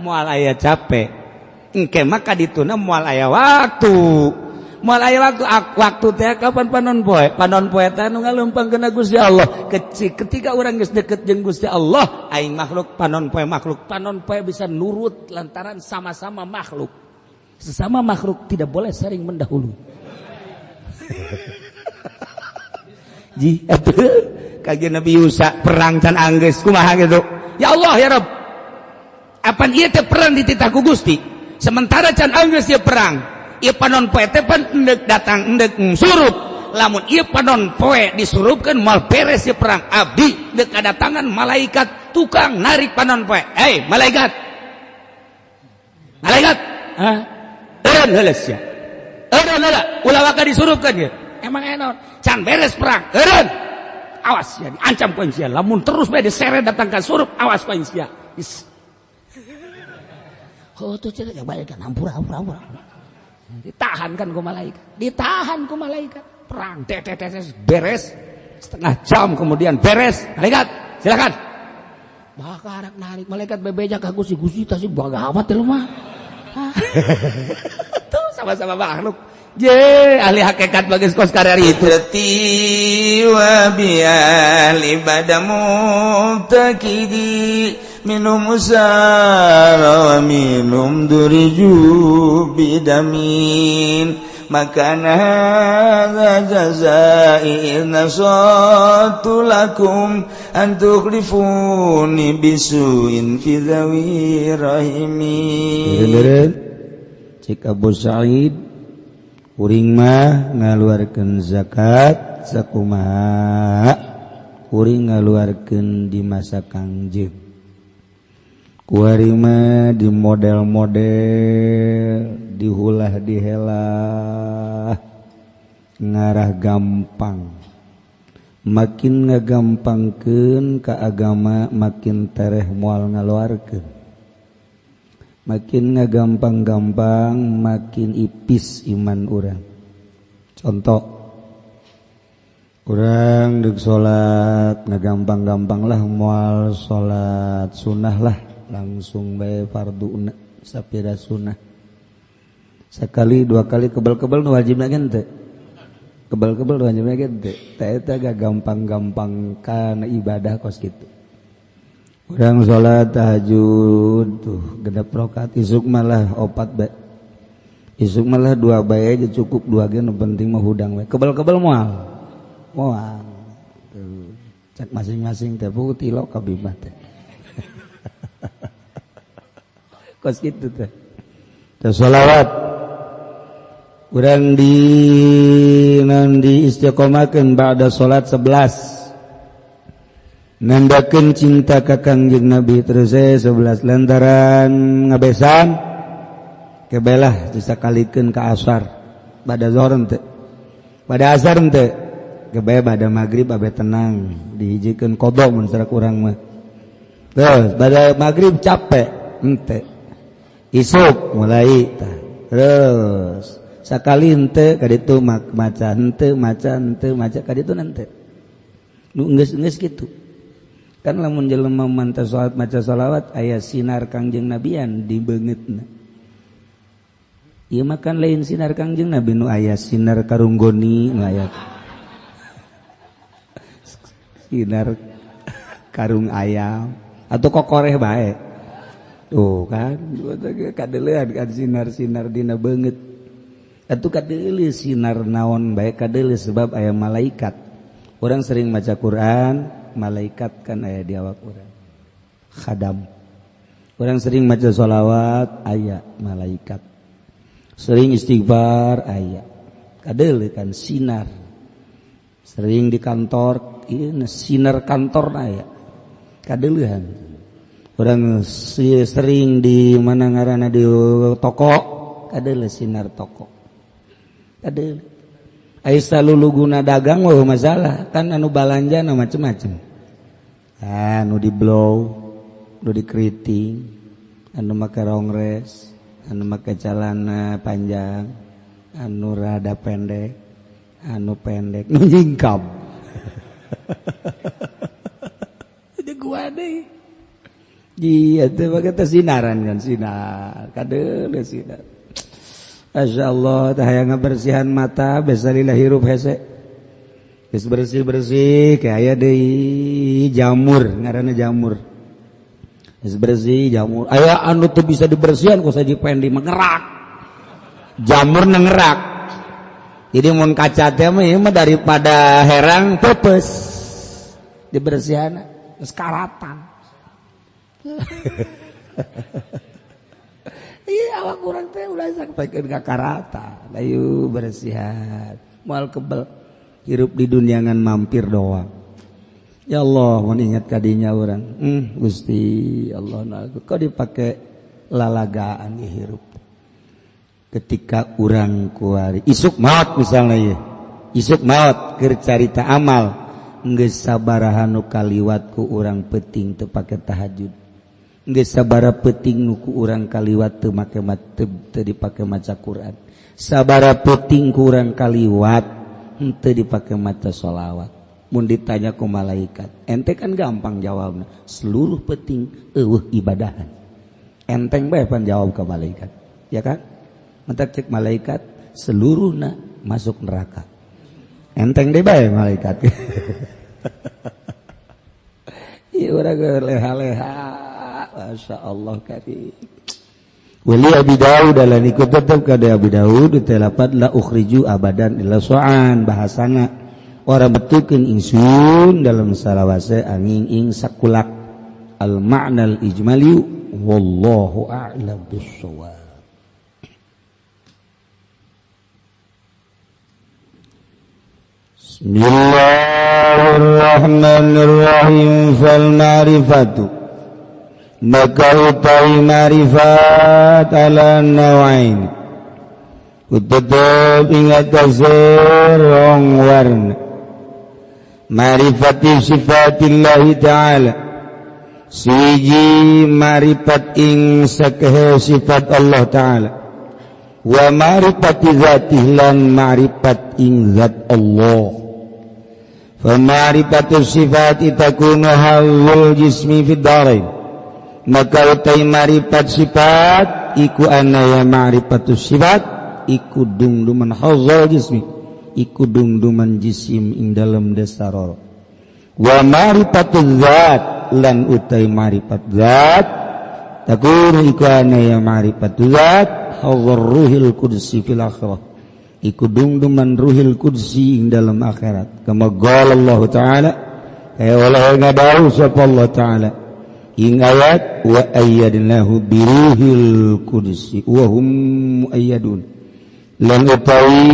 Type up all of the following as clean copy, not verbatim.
Moal aya capek. Engke mah ka dituna moal aya waktu. Moal aya waktu, waktu teh kapan panon poe? Panon poe teh nu ngaleumpangkeun Gusti Allah. Ketika urang geus deket jeung Gusti Allah, aing makhluk panon poe makhluk, panon poe bisa nurut lantaran sama-sama makhluk. Sesama makhluk tidak boleh saling mendahului. Ji atuh kajian Nabi Yusa perang can anggeus kumaha gitu. Ya Allah ya Rabb. Apan ieu teh perang dititah ku Gusti. Sementara can anggeus ieu perang. Ieu panon poe teh pan endek datang endek surup. Lamun ieu panon poe disurupkeun moal beres ieu perang. Abdi deuk kadatangan malaikat tukang narik panon poe. Hei malaikat. Malaikat. Hah? Eureun heula sia. Eureun heula ulah waka disurupkeun ieu. Emang enon can beres perang. Eureun. Awas ya, diancam ku sia. Lamun terus bae diseret datang ka surup, awas ku sia. Oh tuh cek ya balik kan hampura hampura hampura. Ditahan kan ku malaikat. Ditahan ku malaikat. Perang tet beres setengah jam kemudian beres. Malaikat, silakan. Bakar narik malaikat bebeja ka Gusti Gusti tasih bagawat teh mah. Tuh sama-sama makhluk. Je ahli hakikat bagus kos karir itu. Wa bi'ali badamu takidi minum usara wa minum duriju bidamin makana hadza jazai nasatu lakum an tukhlifuni bisuin fi dhawi rahimi. Cik Abu Sa'id kuring mah ngaluarkeun zakat sakumaha kuring ngaluarkeun di masa Kangjeng kuari mah di model-model dihulah dihelah ngarah gampang makin ngagampangkeun ka agama makin tereh moal ngaluarkeun makin ngagampang-gampang makin ipis iman urang. Contoh urang deuk salat ngagampang-gampang lah moal salat sunah lah langsung bae farduna sapira sunah sekali dua kali kebel-kebel nu wajibna ge teu kebel-kebel nu wajibna ge teu teh eta gampang-gampang kana ibadah kos kitu. Urang salat tahajud tuh genep rakaat isuk malah opat bae isuk malah dua bae aja cukup dua ge nu penting mah hudang we kebel-kebel moal moal tuh cek masing-masing teh putih lo kabimah teh kos kitu teh teh sholawat urang di non di istiqomahkeun ba'da salat 11 nandakeun cinta ka Kangjeng Nabi terus 11 lantaran ngabesan kebelah disakalikeun ka asar pada zuhur teu pada asar teu kebe pada magrib abe tenang dihijikeun qada mun sarak urang mah terus pada magrib capek henteu isuk mulai tah terus sakali henteu ka ditu maca henteu maca henteu maca ka ditu henteu nu geus-geus kitu kan lamun jelema mantap salat maca salawat aya sinar Kangjeng Nabian di beungeutna ieu mah kan lain sinar Kangjeng Nabi nu aya sinar karunggoni nu aya sinar karung ayam atau kokoreh bae tuh kan kadeulean kan sinar-sinar dina beungeut atuh kadeuleu sinar naon bae kadeuleu sebab aya malaikat. Orang sering maca Quran malaikat kan aya di awak urang khadam. Orang sering maca sholawat aya malaikat, sering istighfar aya kadeuleu kan sinar. Sering di kantor ieu sinar kantor aya kadeuleuhan. Orang sering di mana ngaranna di toko kadeuleu sinar toko kadeuleu. Ai saluluguna dagang mah masalah kan anu balanja na macem-macem. Ah nu di blow, nu di keriting, anu make rongres, anu make celana panjang, anu rada pendek, anu pendek, nu nyingkap. Gua deui. Iya teh bae sinaran kan sinar kadeuleu sinar. Masya Allah tah hayang ngabersihan mata biasa lila hirup hese. Geus bersih-bersih kayak aya deui jamur ngaranna jamur. Geus bersih jamur. Aya anu teu bisa dibersihan ku saji pendi mengerak. Jamur ngerak. Jadi mun kaca teh mah daripada herang pepes dibersihan geus karatan. Iya awak urang teh ulah sampaikan ka karata. Ayo bersihan. Moal kebel hirup di dunia ngan mampir doang. Ya Allah, mun ingat kadinya urang. Gusti Allah nah, kok dipake lalagaan di hirup. Ketika urang kuari isuk maot misalnya ye. Isuk maot keur carita amal geus sabaraha nu kaliwat ku urang peuting teu pake tahajud. Geus sabara peuting nu ku urang kaliwat teu make teu dipake maca Quran. Sabara peuting ku urang kaliwat henteu dipake maca sholawat. Mun ditanya ku malaikat, ente kan gampang jawabna. Seluruh peuting eueuh ibadahan. Enteng bae pan jawab ke malaikat, ya kan? Mentak cek malaikat seluruhna masuk neraka. Enteng deh bae malaikat. Ieu urang leha-leha. Masya Allah karim. Wali Abi Daud lan ikut tetep ka Abi Daud telapat la ukhriju abadan illa so'an bahasana ora betukeun ingsun dalam salawase angin ing sakulak al ma'nal ijmali wallahu a'lam bissawab. Bismillahirrahmanirrahim. Fal ma'rifatu maka utawi ma'rifat ala nawain tetep ingat kasir rong warna ma'rifati sifatillahi ta'ala siji ma'rifat ing sakehe sifat Allah ta'ala wa ma'rifati zatih lan ma'rifat ing zat Allah. Fa ma'rifatu sifati takunu hawul jismi fid darain maka utai ma'rifat sifat iku anaya ma'rifatu sifat iku dungduman hawul jismi iku dungduman jisim ing dalem desaroro wa ma'rifatu zat lan utai ma'rifat zat takunu iku anaya ma'rifatu zat hawul ruhil qudsi fil akhirah iku dungduman ruhil qudsi ing dalam akhirat. Kama qala Allah ta'ala kaya wala ngadawu sapa Allah ta'ala ing ayat wa ayyadnahu biruhil qudsi wa hum muayyadun lan utawi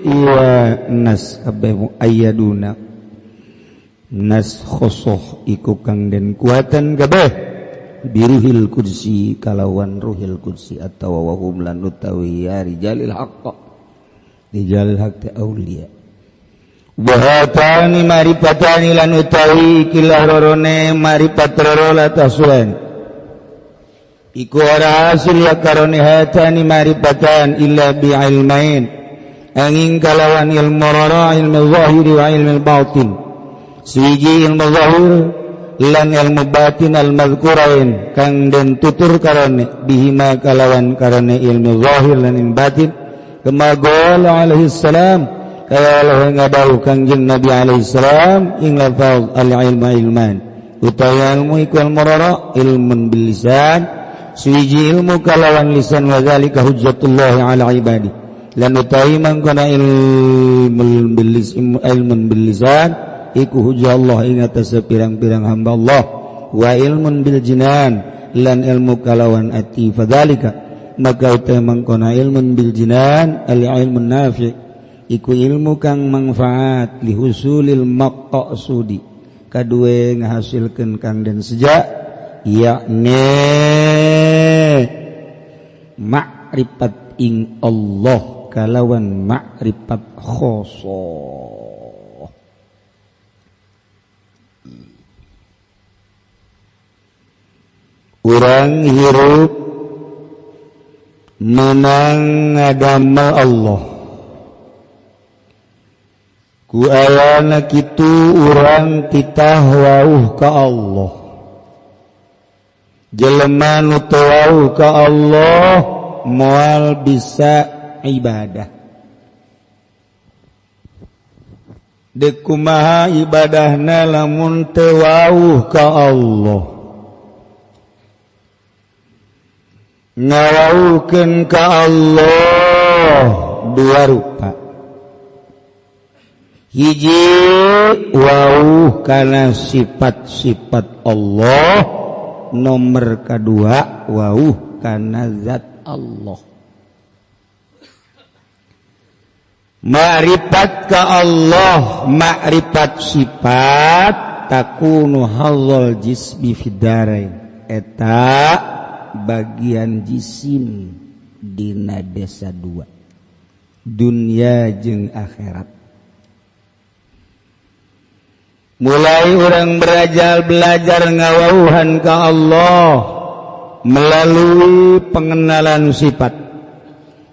iya nas kabeh muayyaduna nas khosoh iku kang den kuatan kabeh biruhil qudsi kalawan ruhil qudsi atawa wa hum lan utawi ya rijalil haqq rijalil haqq auliya wa hatani marifatani lan utawi ikilah rorone marifat roro la tasuan iku ora hasil ya karone hatani marifatan illa bi ilmain angin kalawan ilmu roro ilmu zahiri wa ilmu batin suwiji ilmu zahir lan ilmu batin al mazkurain kang den tutur karone bihima kalawan karone ilmu zahir lan ilmu batin kama qala alaihi salam kaya Allah ngadawu kangjeng Nabi alaihi salam ing lafaz al ilmu ilman utawi ilmu iku al murara ilmun bil lisan suwiji ilmu kalawan lisan wa zalika hujjatullah ala ibadi lan utawi mangkona ilmun bil lisan ilmun bil lisan iku hujjah Allah ing atas pirang-pirang hamba Allah wa ilmun bil jinan lan ilmu kalawan ati fadzalika maka utawi mangkona ilmun bil jinan al ilmun nafi iku ilmu kang manfaat lihusulil maqsudi kadue ngahasilkeun kang den seja yakni makrifat ing Allah kalawan makrifat khosoh. Urang hirup menang ngadamel Allah ku ayana kitu urang titah wauh ka Allah. Jelema nu teu wawuh ka Allah moal bisa ibadah. Dek kumaha ibadahna lamun teu wawuh ka Allah. Ngawawuhkeun ka Allah dua rupa. Hiji wawuh kana sifat-sifat Allah, nomor kedua wawuh kana zat Allah. Ma'rifat ka Allah, ma'rifat sifat takunu hadzal jismi fid darain, eta bagian jisim dina desa dua, dunia jeung akhirat. Mulai orang belajar ngawauhan ka Allah melalui pengenalan sifat.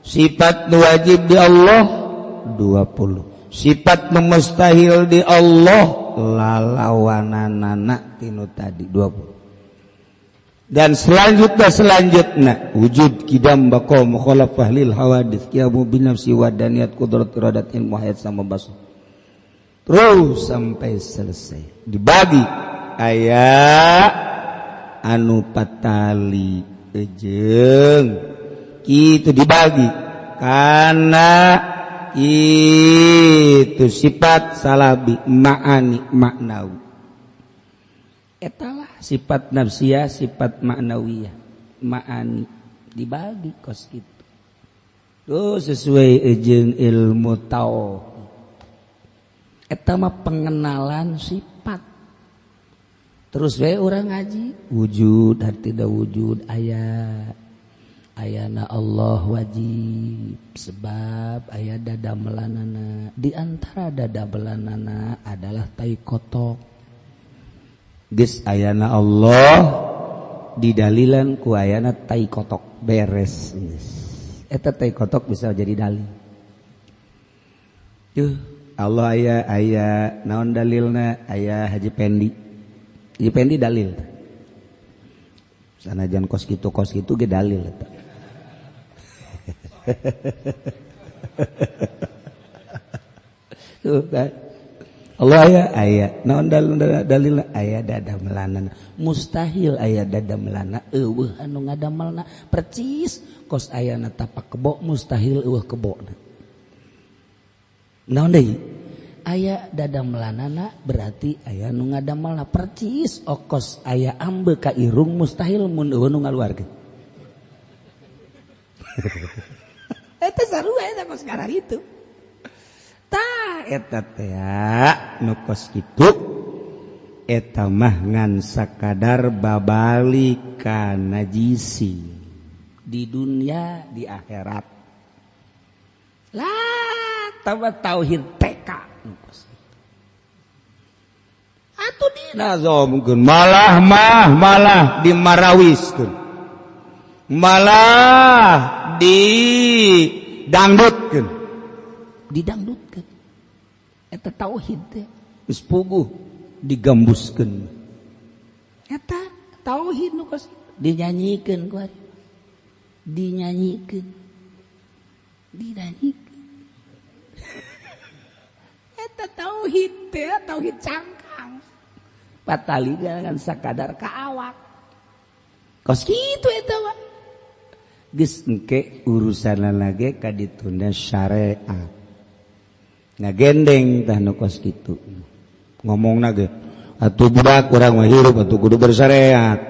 Sifat wajib di Allah 20. Sifat mustahil di Allah lalawananana tinu tadi 20. Dan selanjutnya wujud kidam baqa mukhalafah lil hawadits qiyamu bin nafsi wa daniyat qudrat iradat ilmu hayat sama basah. Terus sampai selesai dibagi aya anu patali ejeng itu dibagi karena itu sifat salabi ma'ani maknawi, etalah sifat nafsiyah, sifat maknawiyah, ma'ani dibagi kos gitu tuh sesuai ejeng ilmu tauhid. Eta mah pengenalan sifat. Terus we urang ngaji wujud dan tidak wujud, aya ayana Allah wajib sebab aya dadamelanana. Di antara dadamelanana adalah tai kotok. Geus ayana Allah didalilan ku ayana tai kotok beres. Eta tai kotok bisa jadi dalil. Tuh Allah aya aya naon dalilna, aya Haji Pendi. Haji Pendi dalil. Sanajan kos kitu ge dalil eta. Tuh kan. Allah aya aya naon dalilna, aya dadamelanana. Mustahil aya dadamelana eueuh anu ngadamelna percis kos ayana tapak kebo mustahil eueuh kebona. Naon deui? Aya dadamelanana berarti aya nu ngadamelna percis okos aya ambe ka irung mustahil mun eueuh nu ngaluarkeun. Eta sarua eta kos ngaran itu. Tah eta teh nu kos kitu eta mah ngan sakadar babalik ka najisi di dunia di akhirat. Lah tawa tauhid TK atuh dinazomkeun malah mah malah dimarawiskeun, malah didangdutkeun, didangdutkeun eta tauhid teh geus puguh digambuskeun. Eta tauhid nu kos dinyanyikeun ku ari, dinyanyikeun, dinyanyikeun. Eta tauhid teh tauhid cangkang patali jangan sakadar ka awak kos kitu eta mah geus engke urusanna ge ka ditunda syariat ngagendeng tah nu kos kitu ngomongna ge atuh budak urang mah hirup atuh kudu bersyariat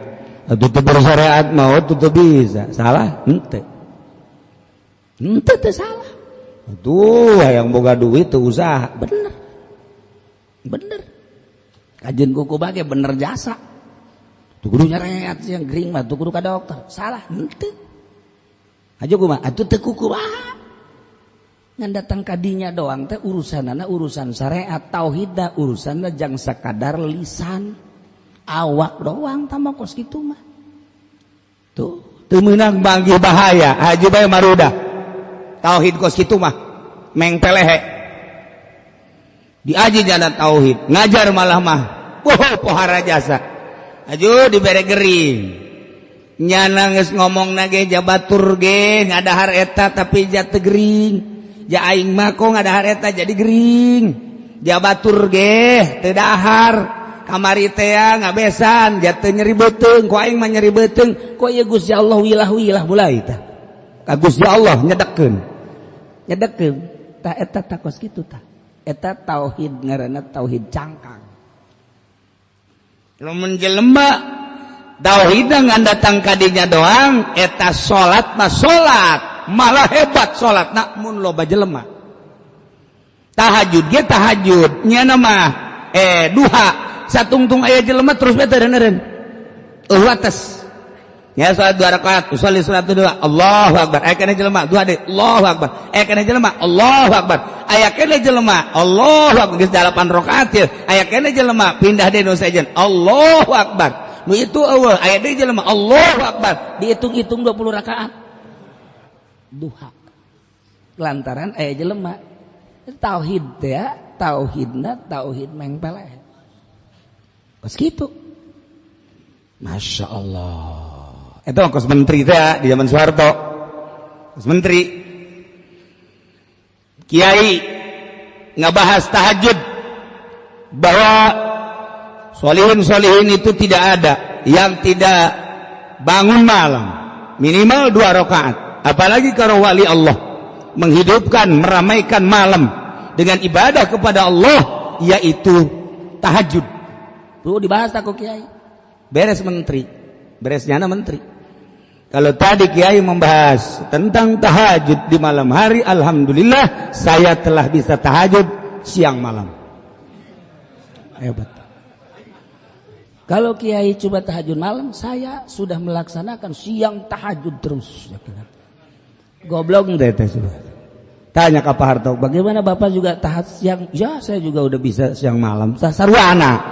atuh teu bersyariat mah atuh teu bisa salah henteu henteu teu salah. Tuh yang boga duit tuh usaha bener bener kajian kuku bage bener jasa tuh kudu nyareat yang gering mah tuh kudu ka dokter salah henteu aja kumaha atuh teu kuku baha ngan datang kadinya doang teh urusanana urusan syariat tauhidna urusanna jang sakadar lisan awak doang tambah kos kitu mah tuh teu meunang banggi bahaya haji bae marudah tauhid kos kitu mah meng pelehe diaji jana tauhid ngajar malah mah poho pohara jasa aju dibere gering Nyana geus ngomong nage jabatur ge ngadahar eta tapi ja teu gering. Ja aing mah kok ngadahar eta jadi gering. Jabatur ge teu dahar. Kamari teh ngabesan ja teu nyeri beuteung, ku aing mah nyeri beuteung. Kok ieu Gusti Allah wilah-wilah mulai tah. Ka Gusti Allah nyedekeun. Nyedekeun tah eta takos kitu tah. Eta tauhid ngaranna tauhid cangkang. Lamun jelema tauhid ngan datang kadinya doang, eta salat mah salat, malah hebat salatna mun loba jelema. Tahajud ge tahajud, nyana mah duha satungtung aya jelema terus bae teu eureun. Eueuh atas. Ya salat 2 rakaat, usolli salat 2, Allahu akbar. Aya keneh jelema 2 deui, Allahu akbar. Aya keneh jelema, Allahu akbar. Aya keneh jelema, Allahu akbar. Geus 8 rakaat ieu. Aya keneh jelema pindah deui nu sejen, Allahu akbar. Nu itu eueuh, aya deui jelema, Allahu akbar. Dihitung-hitung 20 rakaat. Duha. Lantaran aya jelema. Tauhid teh ya, tauhidna tauhid mengpeleh. Kos kitu. Masya Allah. Itu kos menteri teh di zaman Soeharto. Kos menteri. Kiai ngebahas tahajud bahwa solihin-solihin itu tidak ada yang tidak bangun malam minimal 2 rakaat. Apalagi kalau wali Allah menghidupkan, meramaikan malam dengan ibadah kepada Allah, yaitu tahajud. Tuh dibahas aku kiai. Beres menteri, beres nyana menteri. Kalau tadi kiai membahas tentang tahajud di malam hari, alhamdulillah saya telah bisa tahajud siang malam. Hebat. Kalau kiai coba tahajud malam, saya sudah melaksanakan siang tahajud terus. Goblok deh teh sudah. Tanya ke Pak Harto, bagaimana Bapak juga tahajud siang? Ya, saya juga udah bisa siang malam. Sarwana.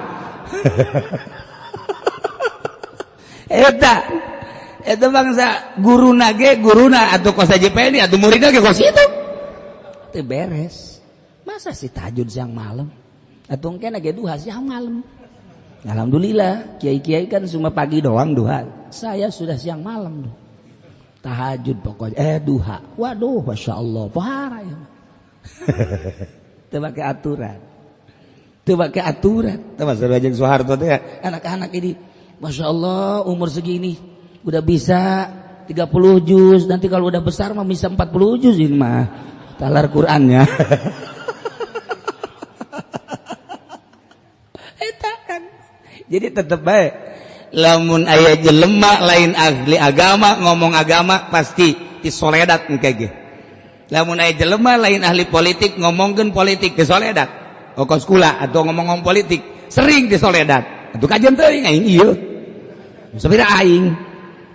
Eta itu bangsa guru nage guruna atau kos JPN atau muridna ge kos itu. Teu beres. Masa sih tahajud siang malam? Atau engke nage duha siang malam. Alhamdulillah, kiai-kiai kan cuma pagi doang duha. Saya sudah siang malam tuh. Tahajud pokoknya duha. Waduh, Masya Allah, parah ya. Teu make aturan. Teu make aturan. Teu masalah jeung Soeharto teh anak-anak ini, Masya Allah umur segini udah bisa 30 juz, nanti kalau udah besar mah bisa 40 juz ini mah. Talar Qur'annya. Eta kan. Jadi tetep baik. Lamun aya jelema lain ahli agama ngomong agama pasti disoledat engke ge. Lamun aya jelema lain ahli politik ngomongkeun politik disoledat. Okos kula atau ngomong-ngomong politik sering disoledat. Atuh kajian teuing aing ieu. Sabira aing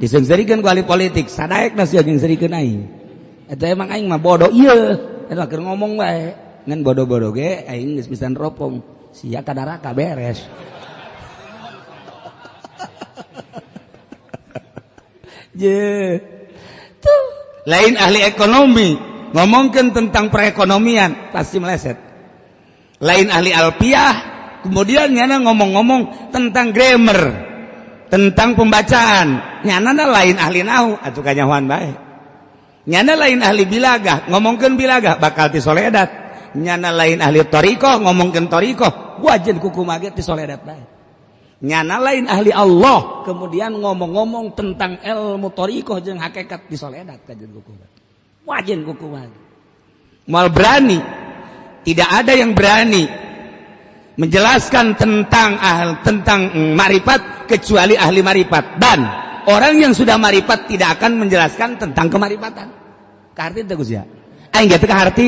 diseungseurikeun ku ahli politik sadaekna sia jeung seurikeun aing. Eta emang aing mah bodoh ieu. Eta keur ngomong bae. Ngan bodoh-bodoh ge aing geus bisa neropong. Sia kadaraka beres. Je. Tuh, lain ahli ekonomi ngomongkeun tentang perekonomian pasti meleset. Lain ahli alpiah kemudian nyana ngomong-ngomong tentang grammar, tentang pembacaan, nyana lain ahli nahu atuh kanyahoan bae. Nyana lain ahli bilagah ngomongkeun bilagah bakal tisoledat. Nyana lain ahli thariqah ngomongkeun thariqah wajen kukumaha ge tisoledat bae. Nyana lain ahli Allah kemudian ngomong-ngomong tentang ilmu thariqah jeung hakikat disoledat kajen kukumaha. Wajen kukumaha. Moal berani, tidak ada yang berani menjelaskan tentang tentang marifat kecuali ahli marifat, dan orang yang sudah marifat tidak akan menjelaskan tentang kemarifatan. Kaharti teu Gus ya? Aing ge teu kaharti.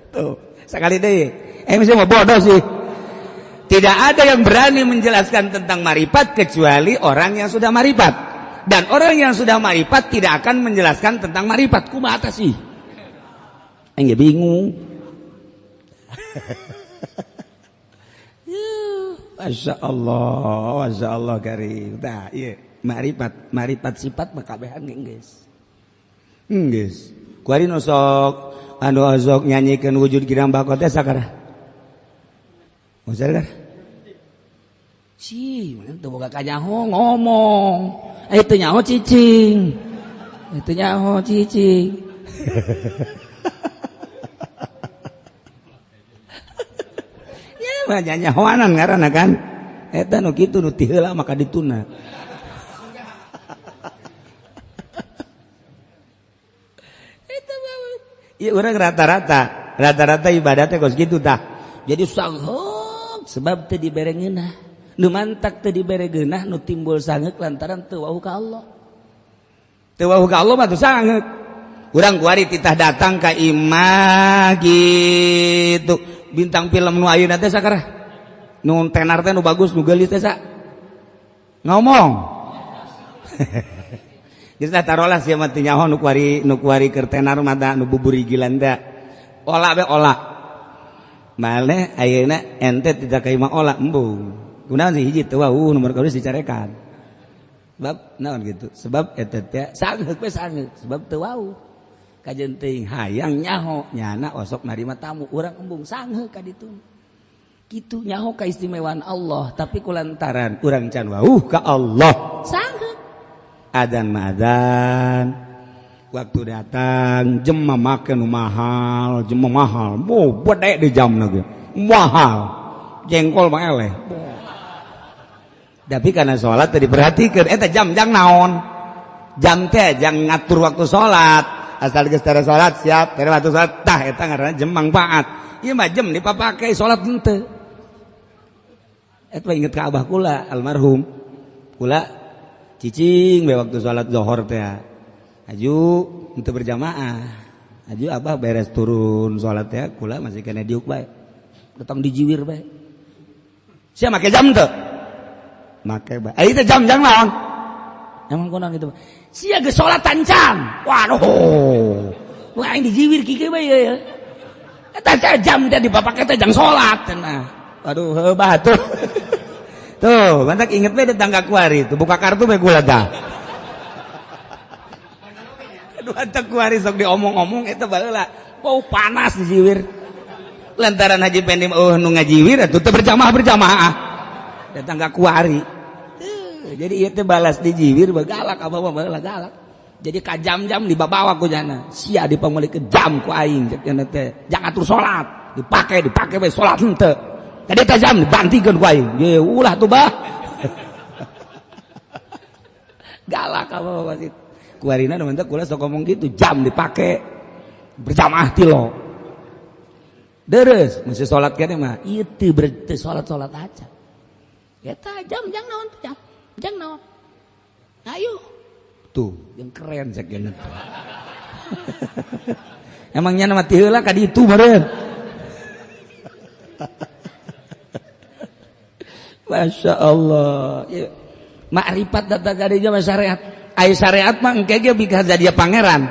Tuh, sekali deui. Mesti mau bodoh sih. Tidak ada yang berani menjelaskan tentang marifat kecuali orang yang sudah marifat. Dan orang yang sudah marifat tidak akan menjelaskan tentang marifat. Kumaha sih? Aing bingung. Masya Allah, Masya Allah karim. Nah, iya, marifat, marifat sifat makabehan geus. Geus. Kuari nu sok anu sok nyanyikeun wujud girang bako teh sakara. Musal kan? Si, teu boga kanyaho ngomong. Eh teu nyaho cicing. Teu nyaho cicing. Ya mah nyahoanan ngaranna kan. Eta nu kitu nu ti heula maka dituna. Eta mah. Ieu urang rata-rata ibadatnya kos kitu tah. Jadi sanghok sebab teu dibere ngeunah. Nu mantak teu dibere geunah nu timbul sangeuk lantaran teu wau ka Allah. Teu wau ka Allah mah teu sangeuk. Urang kuari titah datang ka imah gitu. Bintang film nu ayeuna teh sakarah. Nu tenar teh nu bagus nu geulis teh sa. Ngomong. Geus lah tarolah sia mah teu nyaho nu kuari keur tenar mah nu buburi gilan teh. Ola be ola. Maleh ayeuna ente tidak ka imah ola embung. Kunaon sih hiji teu wau nomor kadua dicarekan. Sebab naon gitu. Sebab eta teh sangeuk we sangeuk sebab teu wau. Kajeun teuing hayang nyaho nyana osok narima tamu urang embung sangeuk ka ditu. Kitu nyaho kaistimewaan Allah tapi kulantaran urang can wau ka Allah. Sangeuk. Adzan mah adzan. Waktu datang jem make nu mahal, jem mahal. Bo bedek di jamna ge. Mahal. Jengkol mah eleh. Tapi karena sholat tadi diperhatikan, eta jam jang naon, jam teh jang ngatur waktu sholat, asal geus tara sholat siap, tara waktu sholat, tah eta ngaranna jam manfaat. Ieu mah jam dipapake sholat henteu. Eta inget ka abah kula almarhum, kula cicing we waktu sholat zuhur teh, aju henteu berjamaah, aju abah beres turun sholat teh, kula masih kena diuk bae, datang dijiwir bae. Sia make jam teu? Make bae. Eh itu jam jang naon? Emang kunaon gitu. Sia geus salat tancan. Waduh. Wah aing dijiwir kieu bae ya. Eta teh jam teh dipapake teh jang salat cenah. Waduh heuh batuh. Tuh, mantak inget bae tetangga kuari tuh buka kartu bae gula dah. Aduh antak kuari sok diomong-omong eta baheula. Bau panas dijiwir. Lantaran Haji Pendi eueuh nu ngajiwir atuh teu berjamaah-berjamaah. Datang ke kuari. Jadi ieu teh balas dijiwir bagalak abah mah baheula galak. Jadi ka jam-jam dibabawa ku jana. Sia dipamulikeun jam ku aing cek jana teh. Jangan atur salat, dipake we salat henteu. Tadi teh jam dibantikeun ku aing. Ye ulah tuh bah. Galak abah mah pasti. Kuarina nu mantep kula sok ngomong gitu, jam dipake berjamaah tilo. Deres mesti salat kene mah ieu teu berteu salat-salat aja. Eta jam jang naon tuh jam jang naon ayo tuh yang keren sakieu teh. Emangnya mah ti heula ka ditu meureun. Masya Allah ya. Makrifat data gadinya mah syariat ai syariat mah engke ge bika jadi pangeran.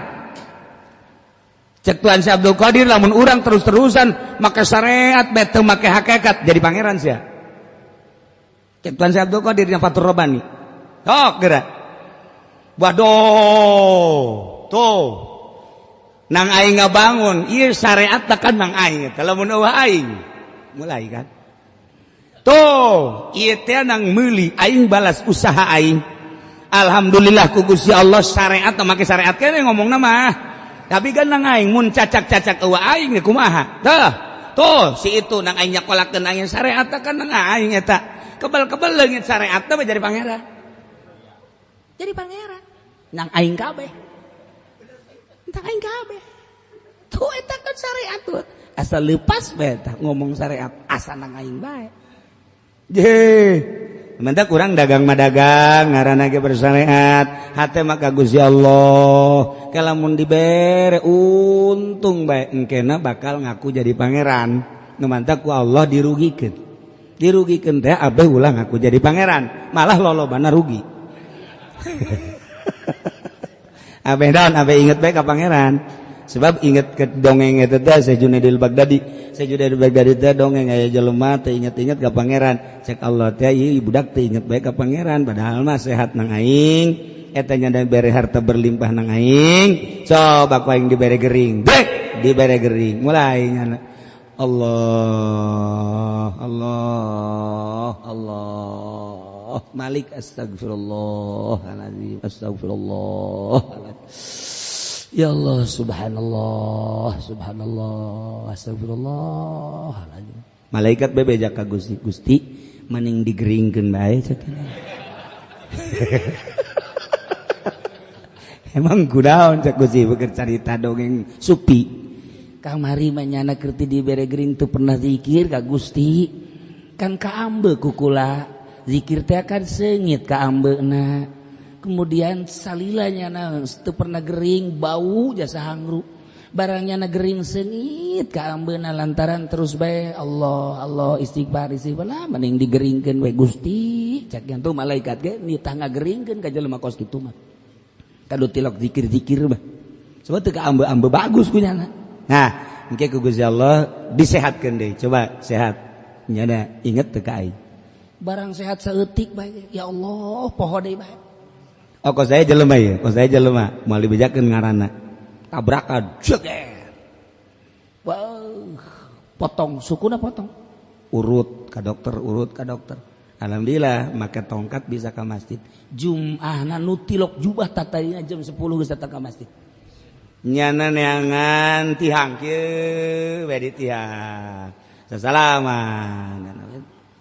Cek Tuan Syekh Abdul Qadir lamun urang terus-terusan make syariat bae teu make hakikat jadi pangeran sia. Cek Tuan Syekh Abdul Qadir yang Fathur Rabbani. Tok geura. Waduh, tuh. Nang aing ngabangun, ieu syariat kan nang aing eta lamun eueuh aing. Mulai kan. Tuh, ieu teh nang meuli aing balas usaha aing. Alhamdulillah ku Gusti Allah syariat make syariat kene ngomongna mah. Tapi kan nang aing mun cacak-cacak eueuh aing kumaha? Tuh, tuh si itu nang aing nyakolakeun aing syariat kan nang aing eta. Kebel-kebel leungit syariat teh jadi pangeran. Jadi pangeran. Nang aing kabeh. Nang aing kabeh. Tuh eta kan syariat tuh. Asal lepas bae tah ngomong syariat asa nang aing bae. Je. Mantap kurang dagang mah dagang ngaranna ge bersyariat. Hate mah ka Gusti Allah. Kalamun dibere untung bae engkena bakal ngaku jadi pangeran. Nu mantak ku Allah dirugikeun. Dirugikeun teh abeh ulah ngaku jadi pangeran, malah lolobana rugi. Abeh daun abeh inget bae ka pangeran. Sebab inget ke dongeng eta teh Syekh Junaidil Baghdadi. Syekh Junaidil Baghdadi teh dongeng aya jelema teh inget-inget ka pangeran. Cek Allah teh ieu budak teh inget bae ka pangeran padahal mah sehat nang aing, eta nya bere harta berlimpah nang aing. Coba ku aing dibere gering, dek dibere gering. Mulai nyana. Allah Allah Allah Malik astagfirullahaladzim, astagfirullah. Ya Allah, subhanallah, subhanallah, astagfirullah. Malaikat bebeja ka Gusti, Gusti maning digeringkeun bae cek. Emang kudaon cek Gusti beker carita dongeng supi. Kamari mah nyana keur ti dibere gering teu pernah zikir ka Gusti. Kan kaambe kukula zikir teh kan seungit kaambeuna. Kemudian salilanya na teu pernah gering bau jasa hangru. Barangnya na gering seungit kaambeuna lantaran terus bae Allah Allah istighfar istighfar lah mending digeringkeun we Gusti. Cak yang tuh malaikat ge nitah ngageringkeun ka jelema kos kitu mah. Kadu tilok zikir-zikir mah. Sebab teu kaambe-ambe bagus ku nyana. Nah, engke ku Gusti Allah disehatkeun deui. Coba sehat. Nyana inget teu ka aing. Barang sehat saeutik bae ya Allah poho deui bae. Oh, kok saya jelema ya, kok saya jelema moal dibejakeun ngaranna. Tabrakan, jeger. Wah, potong sukuna potong. Urut ka dokter, urut ka dokter. Alhamdulillah make tongkat bisa ka masjid. Jum'ahna nu tilok jubah tatayina jam 10 geus datang ka masjid. Nyana neangan tihang kieu we di tihang. Sasalaman.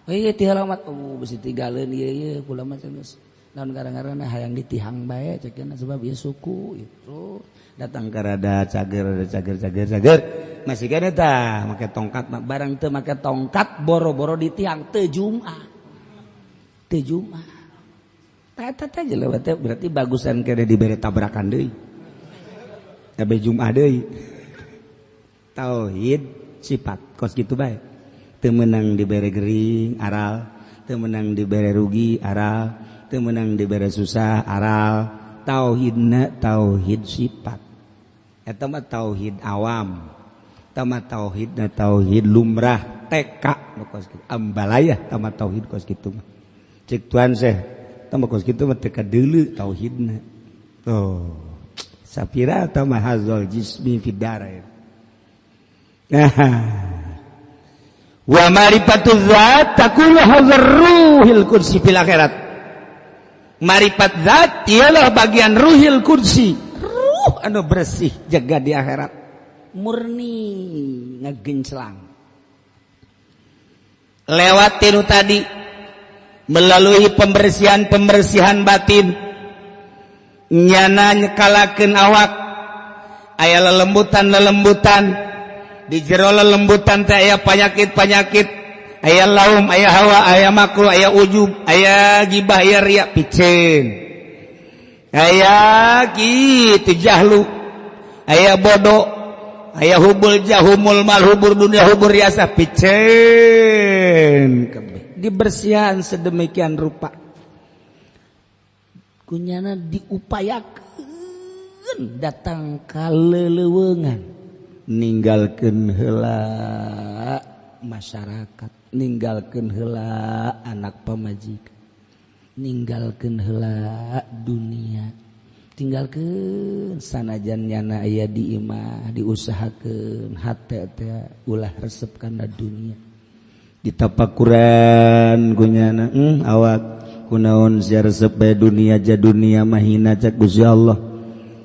Heuh tihang alamat, oh bisi tigaleun ieu ieu kula mah geus. Naon gara-garana hayang ditihang bae cek sebab ieu suku itu. Datang ke rada cager cager cager cager masih kene tah make tongkat barang teu make tongkat boro-boro ditihang teu Jumat. Teu Jumat. Tah eta teh jelema teh berarti bagusan kene dibere tabrakan deui. Abe Jumat deui. Tauhid sifat kos kitu bae. Teu meunang dibere gering aral, teu meunang dibere rugi aral, teu meunang dibere susah aral. Tauhidna tauhid sifat. Eta mah tauhid awam. Eta mah tauhidna tauhid lumrah TK nu kos kitu. Ambalayah eta mah tauhid kos kitu mah. Cek tuan seh, eta mah kos kitu mah teu kadeuleu tauhidna. Tuh. Sapira eta mah hazal jismi fid darain. Nah. Wa marifatu dzat takunu hadzal ruhil qudsi fil akhirat. Marifat zat ialah bagian ruhil qudsi. Ruh anu bersih jaga di akhirat. Murni ngegenclang. Lewat tinu tadi melalui pembersihan-pembersihan batin nyana nyekalakeun awak aya lelembutan-lelembutan di jero lelembutan teh aya panyakit-panyakit, aya laum, aya hawa, aya makruh, aya ujub, aya gibah, aya riya piceun, aya kitu jahlu, aya bodoh, aya hubul jahumul mal hubur dunia hubur riasa piceun. Dibersihan sedemikian rupa kunyana diupayakeun datang ka leleuweungan ninggalkeun heula masyarakat, ninggalkeun heula anak pamajikan, ninggalkeun heula dunia, tinggalkeun sanajan nyana aya di imah diusahakeun hate teh ulah resep kana dunia. Ditapakuran kunyana awak kunaon sia resep bae dunia ja dunia mahina cek Gusti Allah.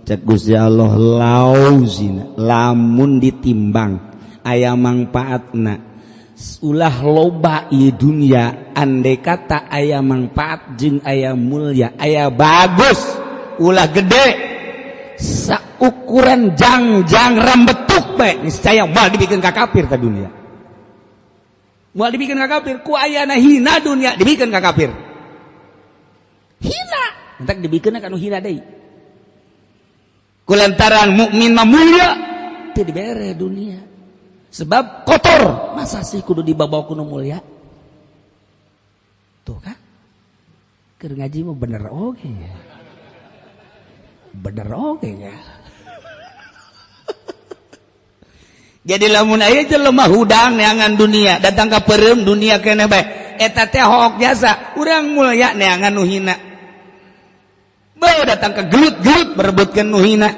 Cek Gusti Allah lau zina lamun ditimbang aya mangpaatna ulah loba ieu dunia andai kata aya mangpaat jeung aya mulya aya bagus ulah gede saukuran jangjang rambetuk bae niscaya moal dibikeun ka kafir ka dunia, moal dibikeun ka kafir ku ayana hina dunia dibikeun ka kafir hina entak dibikeun ka nu hina deui kulantaran mukmin mah mulia teu dibere dunia sebab kotor masa sih kudu dibawa kudu mulia tuh kan keur ngaji mah bener oge ya, bener oge ya. Jadi lamun aya jelema hudang neangan dunia datang ka peureum dunia keneh bae eta teh hook jasa urang mulia neangan nu hina bae datang ka gelut-gelut berebutkeun nu hina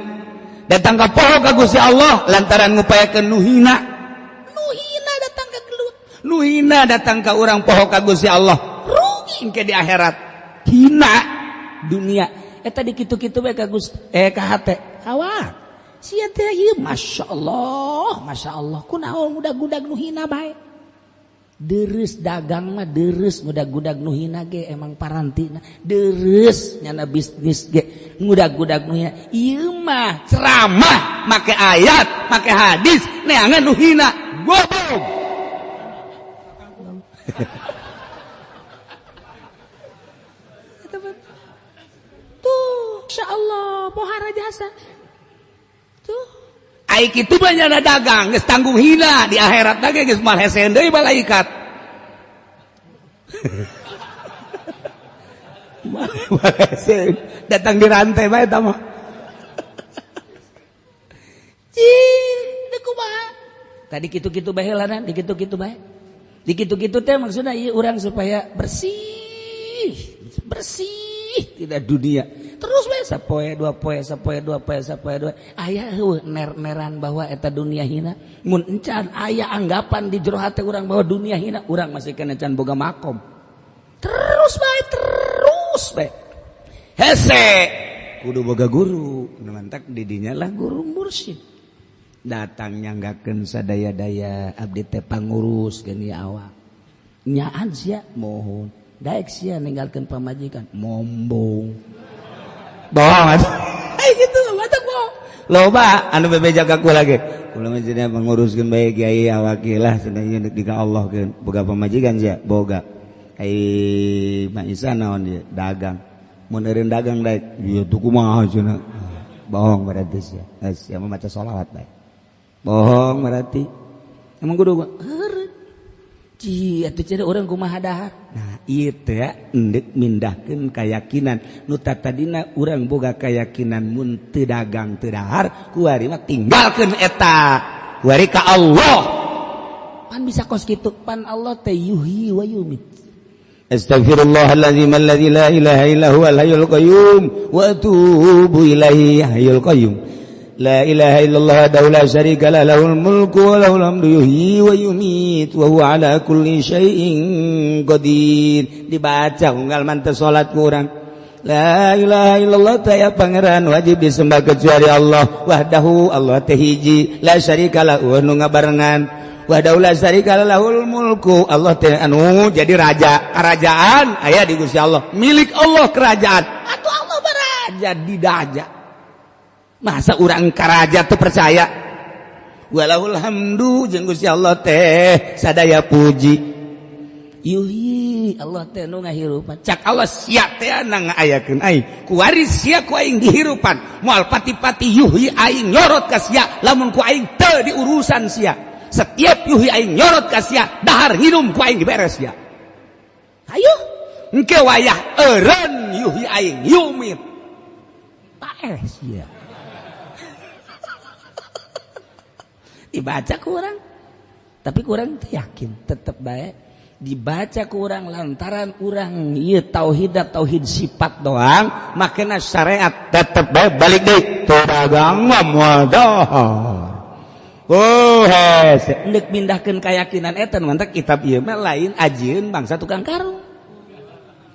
datang ka poho ka Gusti Allah lantaran ngupayakeun nu hina nu hina Nu hina datang ka urang poho ka Gusti Allah. Rugi ke di akhirat. Hina dunia. Eta di kitu-kitu bae ka Gusti ka hate. Awak. Sia teh ieu masyaallah, masyaallah. Kunaon ngudag-gudag nu hina bae. Deres dagang mah deres ngudag-gudag nu hina ge emang parantina. Deres nyana bisnis ge ngudag-gudag nu hina. Ieu mah ceramah make ayat, make hadis neangan nu hina. Goblok. Tuh, insyaallah pohara jasa. Tuh. Ai kitu mah nyana dagang geus tanggung hina di akhirat ge geus moal hese deui malaikat. Datang di rantai bae eta mah. Cih, teu kumaha. Tadi kitu-kitu bae heulana, dikitu-kitu bae. Dikitu-kitu teh maksudna ieu urang supaya bersih, bersih tidak dunia. Terus bae sapoe dua poe, sapoe dua poe, sapoe dua. Aya heueuh ner-neran bahwa eta dunia hina. Mun encan aya anggapan di jero hate urang bahwa dunia hina, urang masih kena can boga makom. Terus bae, terus bae. Hese kudu boga guru, nu mantak di dinya lah guru mursyid. Datang nyanggakeun sadaya-daya abdi teh pangurus geuning awak. Nyaan sia mohon, daek sia ninggalkeun pamajikan mombong. Bohong atuh. Gitu mata bohong. Loba anu bebeja ka kula ge. Kula mah cenah panguruskeun bae kiai awak lah cenah ieu di ka Allah keun. Boga pamajikan sia, boga. Ai Mak Isa naon ieu dagang. Mun eureun dagang daek, ieu tuh kumaha cenah. Bohong berarti sia. Geus sia mah maca sholawat bae. Bohong berarti. Emang kudu heureun. Ci atuh cenah urang kumaha dahar. Nah, ieu teh endek mindahkeun keyakinan nu tadina urang boga keyakinan mun teu dagang teu dahar kuari mah tinggalkeun eta. Kuari ka Allah. Pan bisa kos kitu pan Allah teh yuhyi wa yumit. Astaghfirullahalazim alladzi la ilaha illa huwal hayyul qayyum wa atubu ilaihi hayyul qayyum. La ilaha illallah wahdahu la syarika lah lahul mulku wa lahul hamdu yuhyi wa yumiit wa huwa ala kulli syai'in qadir. Dibaca unggal manteu salat ku urang. La ilaha illallah teh aya pangeran wajib disembah kecuali Allah wahdahu Allah teh hiji la syarika lahu nu ngabarengan wahdahu la syarika lahul mulku Allah teh anu jadi raja kerajaan aya di Gusti Allah milik Allah kerajaan atuh Allah baraja didaja. Masa urang karaja tuh percaya walahul hamdu jeung Gusti Allah teh sadaya puji yuhi Allah teh nu ngahirupan cak Allah sia teh na ngaayakeun aing kuari sia ku aing dihirupan moal pati-pati yuhi aing nyorot ka sia lamun ku aing teu diurusan sia setiap yuhi aing nyorot ka sia dahar nginum ku aing diberes sia ayo engke wayah eureun yuhi aing yumit paeh sia. Dibaca kurang, tapi kurang yakin, tetap baik. Dibaca kurang lantaran kurang ieu tauhid tauhid sifat doang, makana syariat tetap baik balik deui. Teu dagang mah moal dahar. Oh hese, endek mindahkeun keyakinan eta nu mantak kitab ieu mah lain ajieun bangsa tukang karung.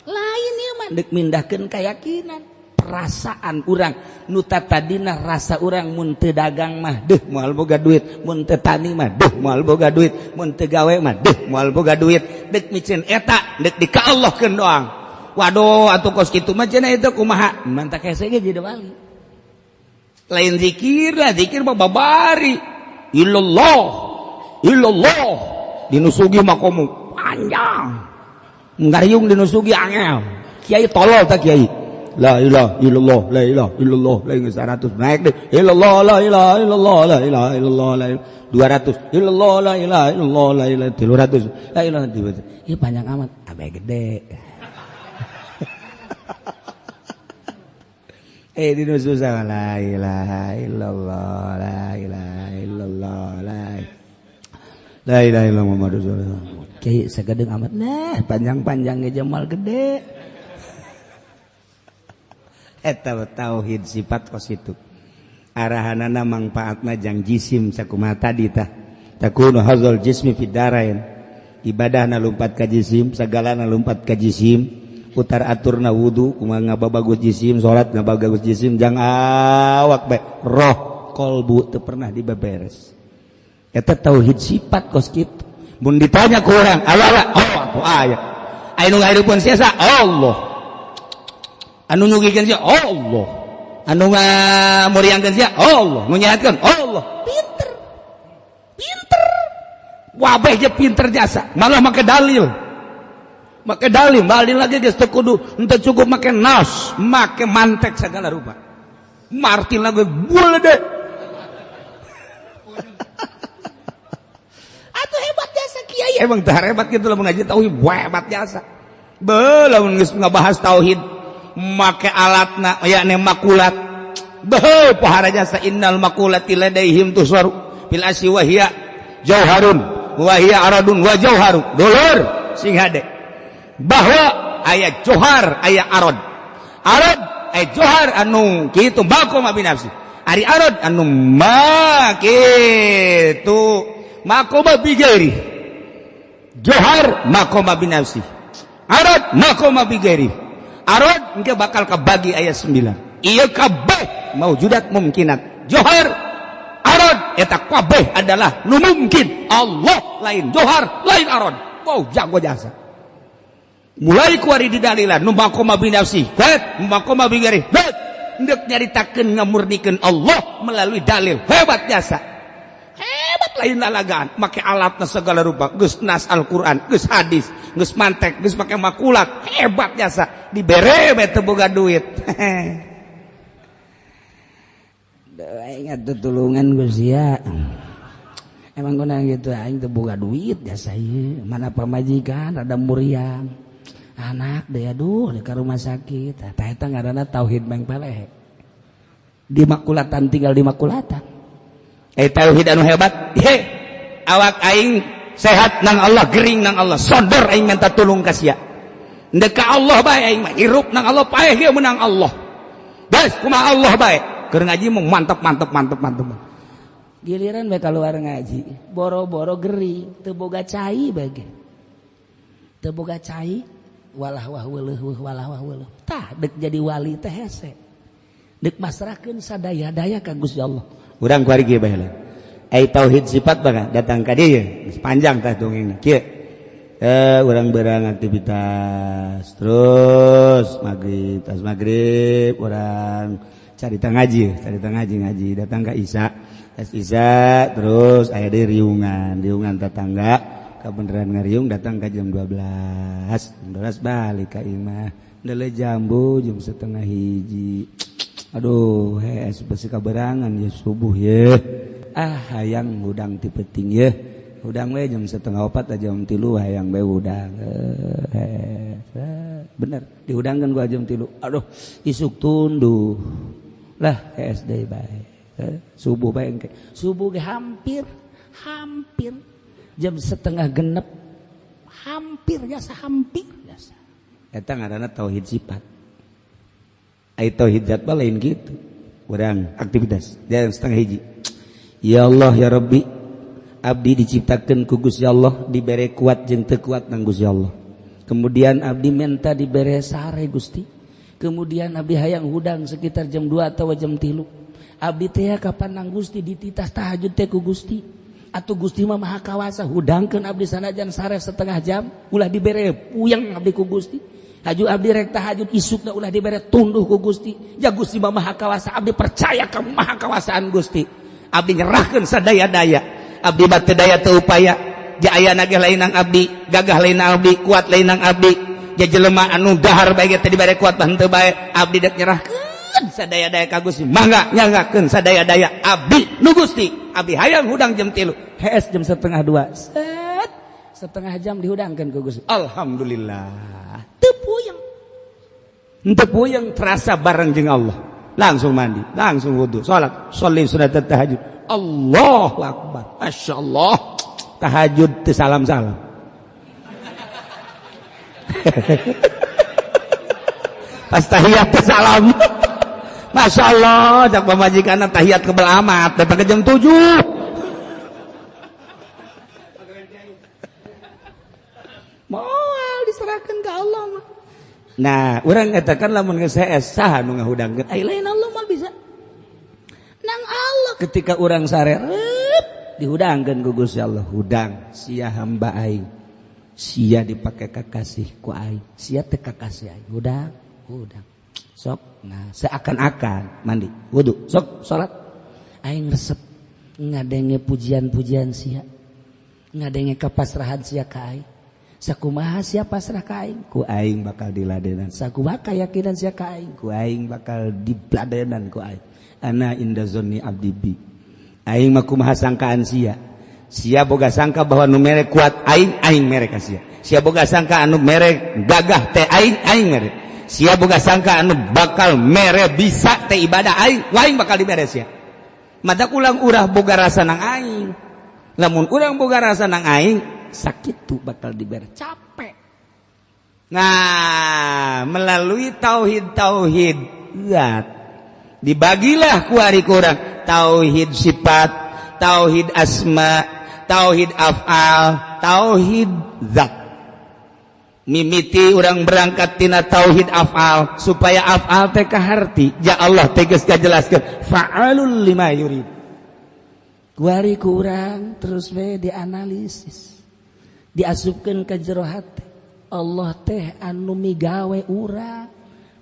Lain ieu mah endek mindahkeun keyakinan. Perasaan urang nu tadina rasa urang mun teu dagang mah deuh moal boga duit, mun teu tani mah deuh moal boga duit, mun teu gawe mah deuh moal boga duit. Deuk miceun eta deuk di ka Allahkeun doang. Waduh atuh kos kitu mah cenah eta kumaha? Mantak hese ge jadi wali. Lain zikir lah, zikir mah babari. Illallah, illallah dinu sugih mah komo panjang. Ngariung dinu sugih angel. Kiai tolol tah kiai. La ilaha illallah, la ilaha illallah, la ilaha 100 naik deh. Illallah, la ilaha illallah, la ilaha illallah, la 200. Illallah, la ilaha illallah, la ilaha 300. La ilaha 300. Ieu panjang amat, abe gede. Dinu susah la ilaha illallah, la ilaha illallah, la ilaha illallah Muhammadur Rasulullah. Kiai sagedeung amat nah, panjang-panjang ge jamal gede. Eta tauhid sifat kos itu arahanana mangfaatna jang jisim sakumaha tadi tah takunu hadzal jismi fid darain Ibadah na lumpat ka jisim, segala na lumpat ka jisim, utar aturna wudu kumaha ngababagus jisim, salat ngababagus jisim, jang awak bae roh kolbu teu pernah dibeberes. Eta tauhid sifat kos kitu. Mun ditanya ku urang, Allah oh aku aya. Anu ngahirupkeun sia Allah. Anu nyugihkeun sia Allah. Anu ngamuriangkeun sia Allah, nu nyehatkeun Allah. Pinter. Pinter. Wabeh je pinter jasa, malah make dalil. Make dalil, dalil lagi geus teu kudu, henteu cukup make nas, make mantek segala rupa. Martin lagi boleh deh. Atuh hebat jasa kiai, emang teh hebat gitu lamun ngaji tauhid, hebat jasa. Belum geus ngabahas tauhid, make alatna yakni makulat. Beuh pohara jasa innal makulati ladaihim tusaru fil asyi wa hiya jauharun wa hiya aradun wa jauharu. Dulur sing hade. Bahwa aya johar aya arad. Arad aya johar anu kitu maqama binafsi. Ari arad anu ma kitu maqama bi ghairi. Johar maqama binafsi. Arad maqama bi ghairi. Arad engke bakal kabagi ayat 9. Ieu kabeh maujudat mumkinat. Johar arad eta kabeh adalah nu mungkin. Allah lain johar lain arad. Wow jago jasa. Mulai kuari didalilan nu maqama binafsi, bet maqama bi ghairi, bet ndek nyaritakeun ngamurnikeun Allah melalui dalil. Hebat jasa. Hebat lain lalagaan, make alatna segala rupa, geus nas Al-Qur'an, geus hadis, geus mantek, geus make makulat, hebat jasa. Dibere bae teu boga duit. Aing atuh tulungan Gusti ya. Emang guna gitu aing teu boga duit jasa ieu, mana pamajikan rada muriang. Anak deh aduh di rumah sakit. Tah eta ngaranna tauhid meng pelehe. Di makulatan tinggal di makulatan. Tauhid anu hebat, he awak aing sehat nang Allah, gering nang Allah, sodor aing minta tulung ka sia. Ndek ka Allah bae aing mah, hirup nang Allah, paeh ge menang Allah. Bes kumaha Allah bae. Keur ngaji mah mantep mantep mantep mantep. Giliran bae keluar ngaji, boro-boro gering, teu boga cai bae ge. Teu boga cai, walah wah weuleuh walah wah weuleuh. Tah dek jadi wali teh hese. Dek masrahkeun sadaya-daya ka Gusti Allah. Urang kuari kieu bae lah. Ai tauhid sifat bae datang ka dieu, geus panjang tah dongengna. Kieu. Urang berang aktivitas terus maghrib, tas maghrib urang carita ngaji, ngaji datang ka Isya. Tas Isya terus aya deui riungan, riungan tetangga kabeneran ngariung datang ka jam 12. Jam 12 balik ka imah. Ndele jambu jam 12:30. Aduh, hees besi kaberangan ya subuh ye. Ah, hayang hudang ti peuting ye. Hudang we jam 3:30 jam 3 hayang bae hudang. Bener, dihudangkeun gua jam 3. Aduh, isuk tunduh. Lah, hees deui bae. Subuh bae engke. Subuh ge hampir jam 5:30. Hampir jasa hampir jasa. Eta ngaranna tauhid sifat. Ai tauhid zat mah lain gitu. Urang aktivitas jam 12:30. Ya Allah ya Rabbi, abdi diciptakeun ku Gusti Allah, dibere kuat jeung teu kuat nang Gusti Allah. Kemudian abdi minta dibere sare Gusti. Kemudian abdi hayang hudang sekitar jam 2 atau jam 3. Abdi teh kapan nang Gusti dititas tahajud teh ku Gusti. Atuh Gusti mah maha kawasa, hudangkeun abdi sanajan sare setengah jam, ulah dibere puyeng abdi ku Gusti. Haju abdi rek tahajud isukna ulah dibere tunduh ku Gusti. Ya Gusti mah maha kawasa, abdi percaya ka maha kawasaan Gusti. Abdi nyerahkeun sadaya-daya. Abdi mah teu daya teu upaya. Ja ayana ge lain nang abdi, gagah lain nang abdi, kuat lain nang abdi. Ja jelema anu dahar bae ge teu dibere kuat mah henteu bae. Abdi dek nyerahkeun sadaya-daya ka Gusti. Mangga nyanggakeun sadaya-daya abdi nu Gusti. Abdi hayang hudang jam 3. Hees jam 1:30. Set. Setengah jam dihudangkeun ku Gusti. Alhamdulillah. Teu puyeng. Henteu puyeng terasa bareng jeung Allah. Langsung mandi, langsung wudu, salat, sholli sunat tahajud. Allahu akbar. Masyaallah. Tahajud teu salam-salam. Pas tahiyat teu salam. Masya Allah, cak pamajikanna tahiyat kebel amat, datang ke jam 7. Nah, urang katakan lamun geus hees saha nu ngahudangkeun? Ai lain Allah mah bisa. Nang Allah ketika urang sarerep dihudangkeun ku Gusti Allah, hudang sia hamba aing. Sia dipake kakasih ku aing, sia teu kakasih aing. Hudang, hudang. Sok, nah seakan-akan mandi, wudu, sok salat. Aing resep ngadenge pujian-pujian sia. Ngadenge kapasrahan sia ka aing. Sakumaha sia pasrah ka aing, ku aing bakal diladenan. Sakumaha kayakinan sia ka aing, ku aing bakal dibladenan ku aing. Ana inda zonni abdi bi. Aing mah kumaha sangkaan sia. Sia boga sangka bahwa nu mere kuat aing, aing mere ka sia. Sia boga sangka anu mere gagah teh aing, aing mere. Sia boga sangka anu bakal mere bisa teh ibadah aing, aing bakal dibere sia. Matak ulang urah boga rasa nang aing. Lamun urang boga rasa nang aing, sakit tuh bakal diberi capek. Nah, melalui tauhid-tauhid zat dibagilah kuari kurang tauhid sifat, tauhid asma, tauhid af'al, tauhid zat. Mimiti urang berangkat tina tauhid af'al supaya af'al teh kaharti. Ya Allah teh geus kajelaskeun fa'alul lima yurid. Kuari kurang terus we dianalisis. Diasupkeun ka jero hate. Allah teh anu migawe urang,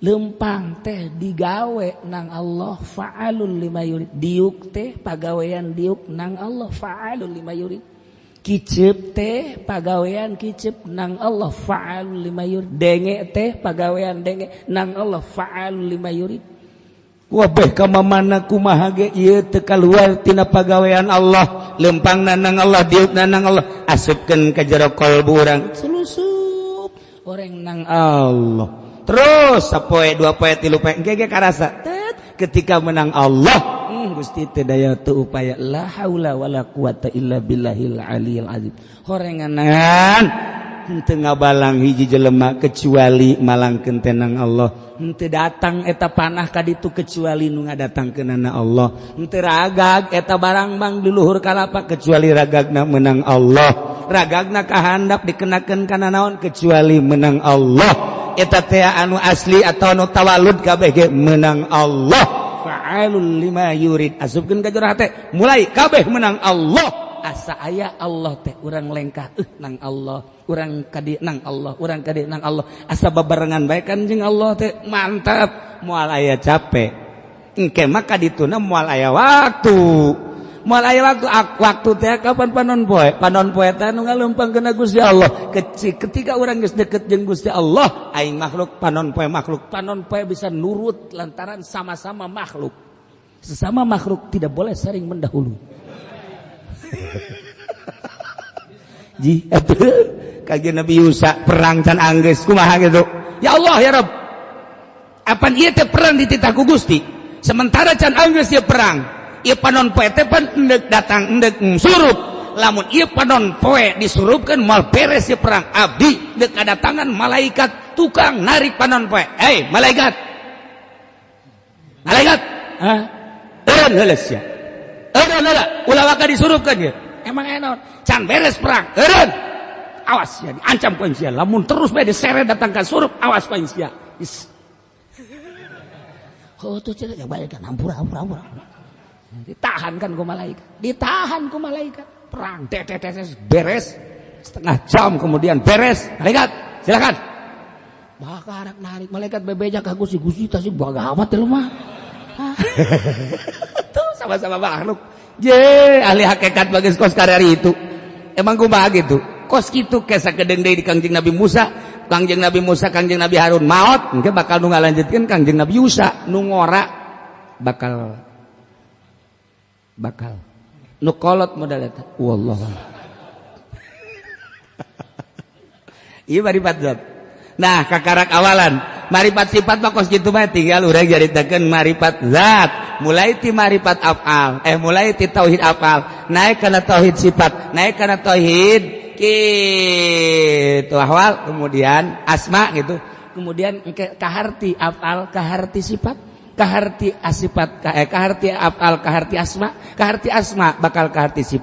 lempang teh digawe nang Allah fa'alul lima yurid. Diuk teh pagawean diuk nang Allah fa'alul lima yurid. Kicep teh pagawean kicep nang Allah fa'alul lima yurid. Denge teh pagawean denge nang Allah fa'alul lima yurid. Wabeh ka mamana kumaha ge ieu teu kaluar tina pagawean Allah, lempangna nang Allah, diukna nang Allah, asupkeun ka jero kalbu urang, sulusup oreng nang Allah. Terus sapoe dua poe tilu poe engke ge karasa tet ketika menang Allah, Gusti teu daya teu upaya, la haula wala quwata illa billahil aliyil azim. Horenganan henteu ngabalang hiji jelema kecuali malangkeun teh nang Allah. Henteu datang eta panah ka ditu kecuali nu ngadatangkeunana Allah. Henteu ragag eta barang bang di luhur kalapa kecuali ragagna menang Allah. Ragagna kahandap dikenakeun kana naon kecuali menang Allah. Eta teh anu asli atau anu tawalud kabeh ge menang Allah. Fa'alul lima yurid. Asupkeun ka jero hate, mulai kabeh menang Allah. Asa aya Allah teh urang lengkah nang Allah, urang kadi nang Allah, urang kadi nang Allah. Asa babarengan bae kan jeung Allah teh mantap, moal aya capek. Engke mah kadituna moal aya waktu. Moal aya waktu, waktu teh kapan panon poe? Panon poe teh nu ngaleumpangkeun Gusti Allah. Ketika urang geus deket jeung Gusti Allah, aing makhluk, panon poe makhluk. Panon poe bisa nurut lantaran sama-sama makhluk. Sesama makhluk tidak boleh saling mendahului. Ji atuh kajian Nabi Yusa perang can anggeus kumaha gitu. Ya Allah ya Rabb. Apan ieu teh perang dititah ku Gusti. Sementara can anggeus ieu perang. Ieu panon poe teh pan endek datang endek surup. Lamun ieu panon poe disurupkeun moal beres ieu perang. Abdi deuk kadatangan malaikat tukang narik panon poe. Hei malaikat. Malaikat. Hah? Eureun heula sia. Eureun heula, ulah waka disurupkeun ieu. Emang enon, can beres perang. Eureun. Awas ya, diancam ku aing sia. Lamun terus bae diseret datang ka surup, awas ku aing sia. Oh tuh cenah ya balik kan ampura ampura ampura. Ditahan kan ku malaikat. Ditahan ku malaikat. Perang tet tet tet beres. Setengah jam kemudian beres. Malaikat, silakan. Bakar narik malaikat bebeja ka Gusti, Gusti tasih bagawat teh mah. Tuh sama-sama makhluk. Je, ahli hakikat bagus kos karari itu. Emang kumaha gitu? Kos kitu ke sakedeung deui di Kangjeng Nabi Musa, Kangjeng Nabi Musa, Kangjeng Nabi Harun maot, engke bakal nu ngalanjutkeun Kangjeng Nabi Yusa, nu ngora bakal bakal nu kolot modal eta. Wallahu. Ieu maripat zat. Nah, kakarak awalan maripat sifat mah kos kitu mah tinggal urang jaritakeun maripat zat. Mulai ti maripat afal, mulai ti tauhid afal, naik kana tauhid sifat, naik kana tauhid kitu ahwal, kemudian asma gitu. Kemudian engke kaharti afal, kaharti sifat, kaharti asifat, kaharti afal, kaharti asma, kaharti asma bakal kaharti sifat.